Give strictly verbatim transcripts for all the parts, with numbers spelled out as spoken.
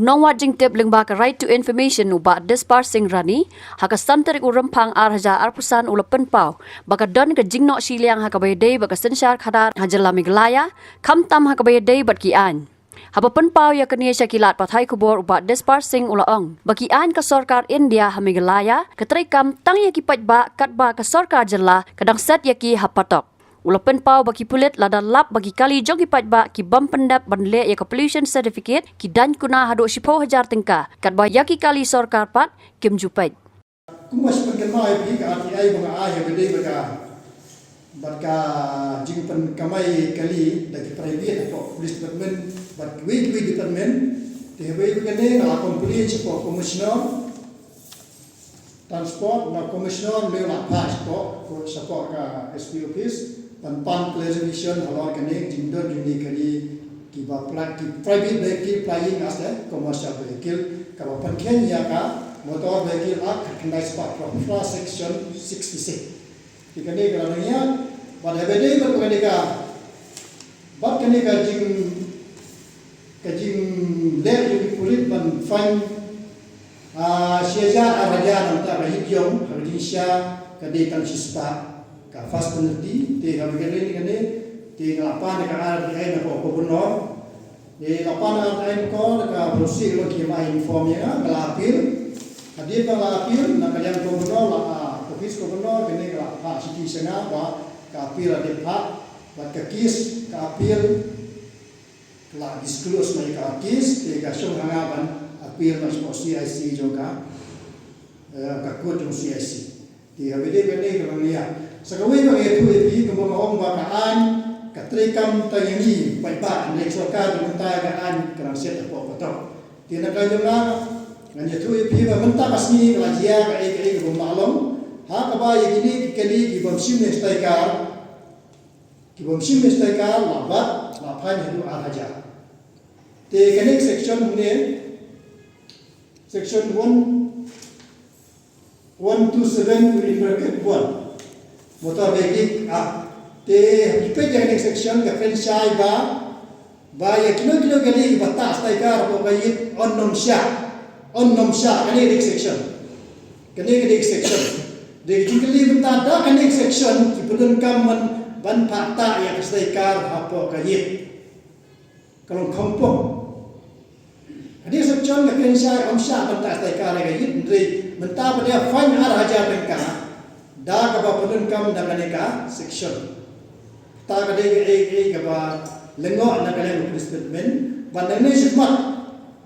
Nongwad jingtip lyngba ka Right to Information u Bah Dispar Singh Rani, ha ka san tarik u Rymphang ar hajar arphew san u la pynpaw ba ka don ka jingnoh shiliang ha kaba ïadei bad ka synshar khadar ha jylla Meghalaya, khamtam ha kaba ïadei bad ki aiñ. Haba pynpaw ïa kane sha ki lad pathai khubor u Bah Dispar Singh u la ong ba ki aiñ ka sorkar India ha Meghalaya ka treikam tang ïa ki paidbah katba ka sorkar jylla ka dang set ïa ki ha patok. U la pynpaw ba ki pulit lada lap ba ki kali jong ki paidbah ki bym pyndep ban leh ïa ka pollution certificate ki daiñ kuna haduh shiphew hajar tyngka, katba ïa ki kali sorkar pat kim ju peit. Kumba shu pynkynmaw ïa phi, ka R T I ba nga ai ha ba dei bad ka, bad ka jingpynkamai kali da ki private hapoh police department bad kiwei kiwei department. Te ha ba dei bad kane nga la complain shapoh Commissioner Transport, na Commissioner, me la phah shapoh, shapoh ka S P office ban pan clarification halor kane ka jingdon jong kine kali kiba pla-, ki private vehicle plying as a commercial vehicle, kaba pynkheiñ ïa ka Motor Vehicle Act khatkhyndai spah phra, section sixty-six. Te kane ka la dang ïa, bad ha ba dei bad kane ka, bad kane ka jing, ka jingleh jong ki pulit ban fine, ah, shi hajar ar hajar, nangta ka ïit jong, ha ka jingshisha ka dei tang shi spah ka first penalty. Te ha ba dei kane, te nga la pan ka R T I na ka Governor. Te la pan ka R T I na ka, na ka Bro Singh la ki ma inform ïa nga, nga la appeal. Hadien ba nga la appeal, na ka liang Governor la, ah, office Governor, kane ka la phah shithi sha nga ba ka appeal la dep phah, bad ka case, ka appeal la disclose ma ïa ka case, te ka shong ha nga ban appeal ma shapoh C I C jong ka, eh, ka court jong C I C. Te ha ba dei kane ka bang ïa. Sa kawei ba nga ïathuh ïa phi, kumba nga ong ba ka aiñ ka treikam tang ïa ngi paidbah, hynrei ka sorkar jong mynta ka aiñ ka dang set hapoh patok. Te na ka jong nga, ngan ïathuh ïa phi ba mynta ka sngi ka la jia kaei kaei ka bym lah long. Ha kaba ïa kine ki kali ki bym shim ïa sticker, ki bym shim ïa sticker la bat, la fine haduh ar hajar. Te kane ka section ne, section one, one two seven in bracket one, Motor Vehicle Act. Te ha ki peit ïa kane ka section ka kren shai ba, ba ïa kino kino kali ba tah sticker hapoh ka ïit, yn nym shah, yn nym shah, kane ka dei ka section. Kane ka dei ka section. Dei ka jingkylli mynta, da kane ka section ki pyndonkam ban, ban phah tah ïa ka sticker hapoh ka ïit. Ka long khongpong. Hadien section ka kren shai ym shah ban tah sticker ïa ka ïit, hynrei mynta pat da fine ar hajar tyngka da kaba pyndonkam da kane ka section. Kata ka dei kaei kaei kaba lyngngoh na ka liang ka police department, bad nangne shakhmat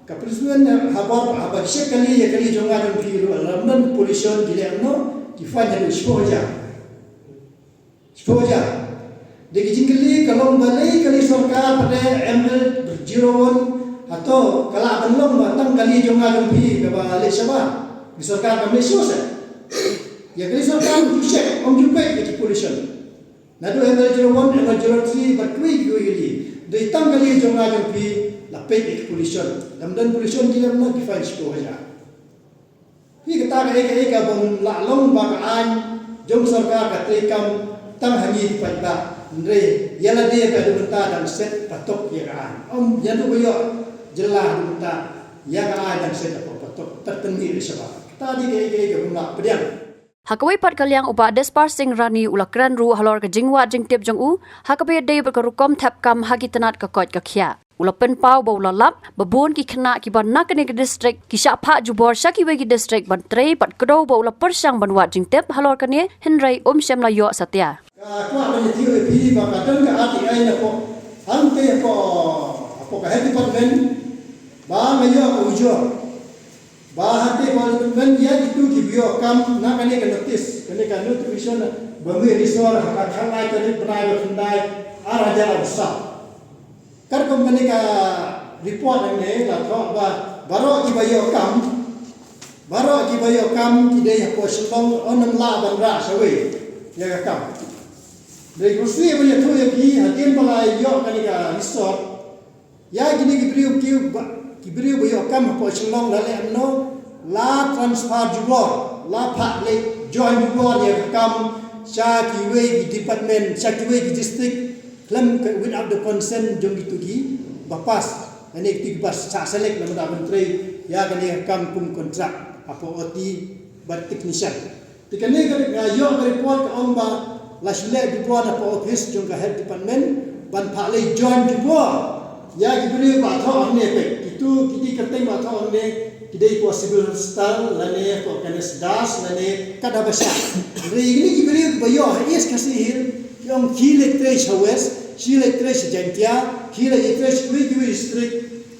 ka police department haba, haba ki check kali ïa kali jong nga jong phi ruh, lada ym don pollution ki leh kumno, ki fine haduh shiphew hajar. Shiphew hajar. Dei ka jingkylli ka long balei kali sorkar pat de M L zero one, hato ka lah ban long ba tang kali jong nga jong phi kaba leit shabar? Kali sorkar kam leit shuh seh. Ïa kali sorkar ym ju check, ym ju peit ïa ki pollution. Naduh M L zero one, M L zero three bad kiwei kiwei kali. Dei tang kali jong nga jong phi la peit ïa ki pollution. Lada ym don pollution ki leh kumno, ki fine shiphew hajar. Phi, kata kaei kaei ka bym lah long ba ka aiñ jong sorkar ka treikam tang ha ngi paidbah. Hynrei ïa lade haduh mynta dang set patok ïa ka aiñ. Ym ïa tu ba ïoh jylla haduh mynta ïa ka aiñ dang set patok, pat pynmih ïa shabar. Kata dei kaei kaei ka bym lah pdiang. Ha kawei pat ka liang u Bah Dispar Singh Rani u la kren ruh halor ka jingwad jingtip jong u ha kaba ïadei bad ka rukom thep kam ha ki tnat ka koit ka khiah. U la pynpaw ba u la lap ba bun ki khynnah kiba na kane ka district ki shah phah jubor sha kiwei ki district ban trei, bad kdew ba u la pyrshang ban wad jingtip halor kane, hynrei um shym la ïoh satia. Nga kwah ban ïathuh ïa phi ba ka don ka R T I na pdeng, hangtei hapoh, hapoh ka health department, ba nga ïoh ka ujor ba hangtei hapoh department ïa kito kiba ïoh kam na kane ka notice, kane ka notification ba mih resort ha ka khatlai tarik bnai ba khyndai, ar hajar arphew saw. Katkum kane ka report hangne la thoh ba baroh kiba ïoh kam, baroh kiba ïoh kam ki dei hapoh Shillong, ym lah ban rah shawei ïa ka kam. Dei, nga sngewbha ban ïathuh ïa phi, hadien ba la ïoh kane ka resort, ïa kine ki briew, ki ba, ki briew ba ïoh kam hapoh Shillong la leh kumno, la transfer jubor, la phah leit join jubor ïa ka kam sha kiwei ki department, sha kiwei ki district, khlem ka, without the consent jong kito kiba pass. Kane kito kiba shah select na mynta ban trei ïa kane ka kam kum kontrak hapoh O T bad technician. Te kane ka, nga ïoh ka report ka ong ba la shu leh jubor hapoh office jong ka health department ban phah leit join jubor ïa ki briew ba thoh hangne, peit. Kito kito ki kyrteng ba thoh hangne ki dei hapoh civil hospital lane hapoh K N S Das lane kat haba shah. Hynrei kine ki briew kiba ïoh ha East Khasi Hills ki ong ki leit trei sha West, ki leit trei sha Jaintia, ki leit trei sha kiwei kiwei district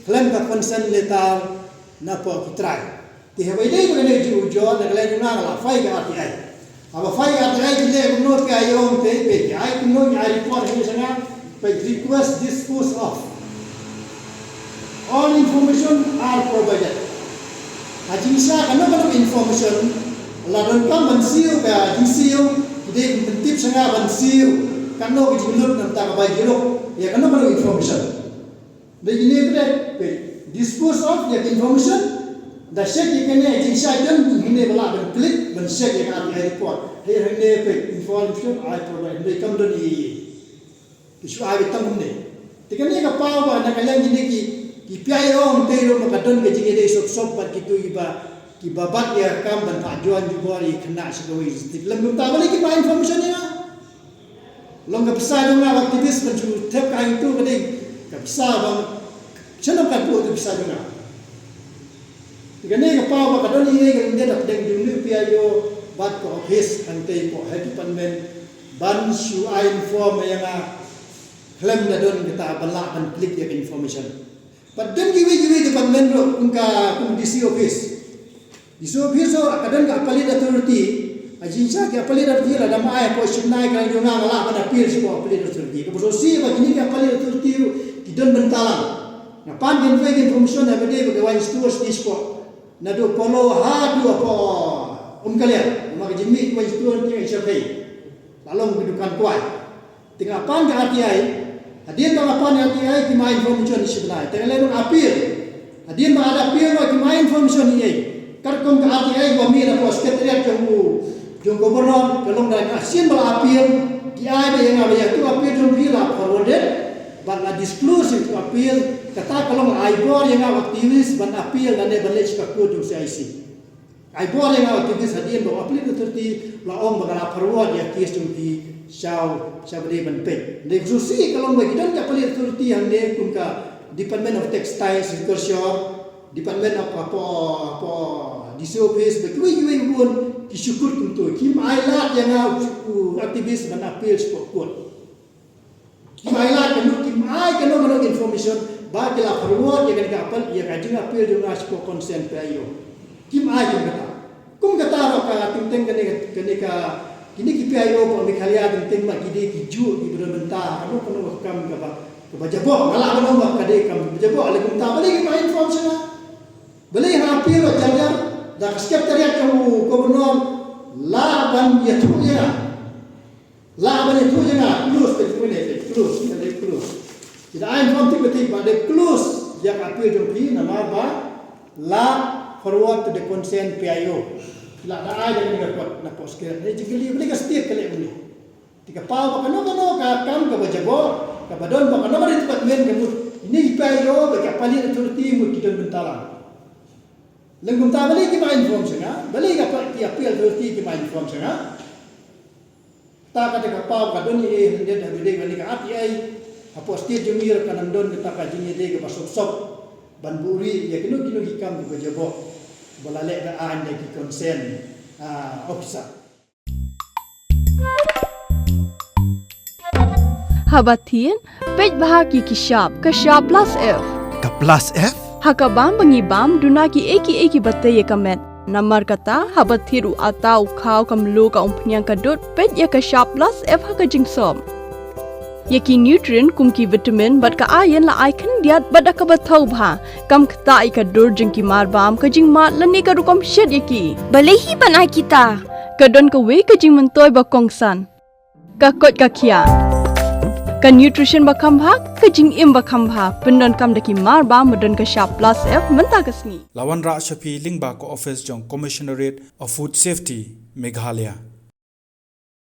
khlem ka consent letter napoh ki trai. Te haba ïadei bad kane ka jingujor, na ka liang jong nga nga la file ka R T I. Haba file ka R T I ki leh kumno, phi ïoh te phi ai kumno, ki ai report hangne sha nga, phi request dispose of. All information are provided. Ha jingshisha kano kano information la donkam ban siew ka jingsiew, ki dei ban pyntip sha nga ban siew kano ka jinglut na bynta ka bai jurip ïa kano kano information. Dei kine phi dei, phi dispose of ïa ka information. Da check ïa kane, jingshisha don hangne ba lah ban click ban check ïa ka R T I report. Hei hangne phi information ai provide, dei kam don ïa ïa. Ki shu ai tang kumne. Te kane ka paw ba na ka liang kine ki, ki phi ïoh te ruh ma ka don ka jingïadei sop sop bad kito kiba, kiba bat ïa ka kam ban phah join jubor ïa ki khynnah sha kawei. Te lem kumta balei kim ai information ïa nga? Long ka pisa jong nga activist ban shu thep ka hangtu ka dei ka pisa ba, shalom ka buh tu pisa jong nga. Te kane ka paw ba ka don ïa ka lyndet hapdeng jong u P I O bad ka office hangtei hapoh health department ban shu ai inform ïa nga khlem da don kata ban lah ban click ïa ka information. Bad don kiwei kiwei department ruh kum ka, kum D C office. D C office ruh ka don ka appellate authority. Ha jingshisha ki appellate authority lada ym ai hapoh shi bnai ka la ong nga nga lah ban appeal shapoh appellate authority. Kaba sngewsih ba kine ki appellate authority ruh ki don bynta lang. Nga pan convey ka information ha kane ba ka wine store sdang shapoh naduh Polo haduh hapoh Umkaliang. Namar ka jingmih ka wine store ki ai sha phi. La long ki dukan kwai. Te nga pan ka R T I, hadien ba nga pan ka R T I kim ai information shi bnai. Te nga leit appeal. Hadien ba nga da appeal ba kim ai information hi ei. Katkum ka R T I ba mih na ka secretariat jong u, jong u Governor, ka long da nga sien ba la appeal, ki ai da ïa nga ba ïa tu appeal jong phi la forwarded, bad la disclose ïa tu appeal, kata ka long ai bor ïa nga activist ban appeal lane ban leit sha ka court jong C I C. Ai bor ïa nga activist hadien ba u appellate authority la ong ba ka la forward ïa case jong phi sha u, sha ba dei ban peit. Dei sngewsih ka long ba ki don ka appellate authority hangne kum ka Department of Textiles, Agriculture, Department of, hapoh, hapoh D C office, ba kiwei kiwei bun ki shu kut kumto. Kim ai lad ïa nga u activist ban appeal shapoh court. Kim ai lad kano, kim ai kano kano information ba ki la forward ïa kane ka appeal, ïa ka jingappeal jong nga shapoh concerned P I O. Kim ai kum kata. Kum kata ruh ka teng teng kane, kane ka, kine ki P I O hapoh Meghalaya teng teng ma ki dei kijuh kiba don bynta. Kano kano ka kam kaba, kaba jaboh, nga lah ban ong ba ka dei kam kaba jaboh, lei kumta balei kim ai inform sha nga? Balei ha appeal ruh jar jar da ka secretariat jong u Governor lah ban ïathuh ïa nga. Lah ban ïathuh ïa nga, close, te kumne te close, te close. Ki da ai inform tip tip ba dei close ïa ka appeal jong phi namar ba la forward to the concerned P I O. La da ai da ka kot na post ke ne jingkylli ba dei ka state ka leh kumne. Te ka paw ba kano kano ka kam kaba jaboh, kaba don ba kano kano department ka mut ine i P I O bad ka appellate authority mut ki don bynta lang. Leng kumta balei kim ai inform sha nga, balei ka pa-, ki appellate authority kim ai inform sha nga. Ta ka dei ka paw ka don ïa i hyndet ha ba dei kane ka R T I hapoh state jong ngi ruh ka nang don kata ka jingïadei kaba sop sop ban buhrieh ïa kino kino ki kam kiba jaboh ba la leh da aiñ da ki concern, ah, officer. Haba thied, peit bha ki ki shap, ka shap plus F. Ka plus F? Ha ka bam ba ngi bam, duna kiei kiei kiba tei ïa ka met. Namar kata, haba thied u atta, u khaw, ka mluh, ka umphniang, ka dud, peit ïa ka shap plus F ha ka jingsop. Ïa ki nutrient kum ki vitamin bad ka iron la ai khyndiat bad da kaba thaw bha. Kam ktah ïa ka dur jong ki mar bam, ka jingmad lane ka rukom shet ïa ki. Balei hi ban ai kita? Ka don kawei ka jingmyntoi ba kongsan. Ka koit ka khiah. Ka nutrition ba kham bha, ka jingim ba kham bha. Pyndonkam da ki mar bam ba don ka shap plus F mynta ka sngi. La wanrah sha phi lyngba ka office jong Commissionerate of Food Safety, Meghalaya.